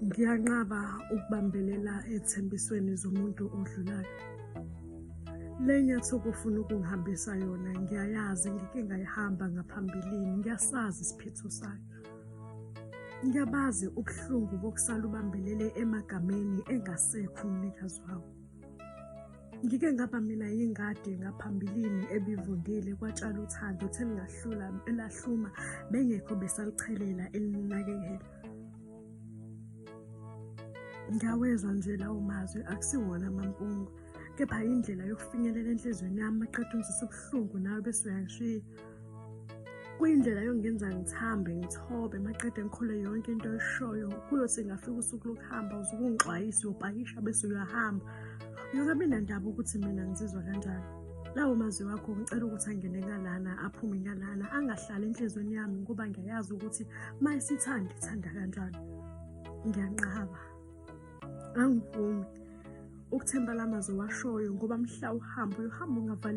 Ngiyanqaba ukubambelela ezithembisweni zomuntu odlulayo. Le nyathuko ufuna ukungihambisa yona ngiyayazi, ngike ngayihamba ngaphambilini, ngiyasazi isiphetho sayo. Ngiyabazi ubuhlungu bokusala ubambelele emagameni engasekho umnikazi wawo. Ngike ngaba mina yingadi ngaphambilini ebivundile kwatshala uthando uthe lingahlula elahluma bengekho besalichelela elinakekela. Ngiyawezwa nje lawo mazwi akusiwona amampunga kepha yindlela yokufinyelela enhliziyweni yami maqeda ungizwisa ubuhlungu nawe bese uyangishiya. Kuyindlela yongenza ngithambe ngithobe maqede ngikholwe yonke into oyishoyo kuyothi ngafika usuku lokuhamba uzukungixwayisa uyopakisha bese uyahamba. Uyongabi nandaba ukuthi mina ngizizwa kanjani. Lawo mazwi wakho ngicela ukuthi angene ngalana aphume ngalana angahlali enhliziyweni yami ngoba ngiyayazi ukuthi uma isithanda ithanda kanjani. Ngiyanqaba. Angivumi ukuthemba la mazwi owashoyo ngoba mhla uhamba uyohamba ungavali.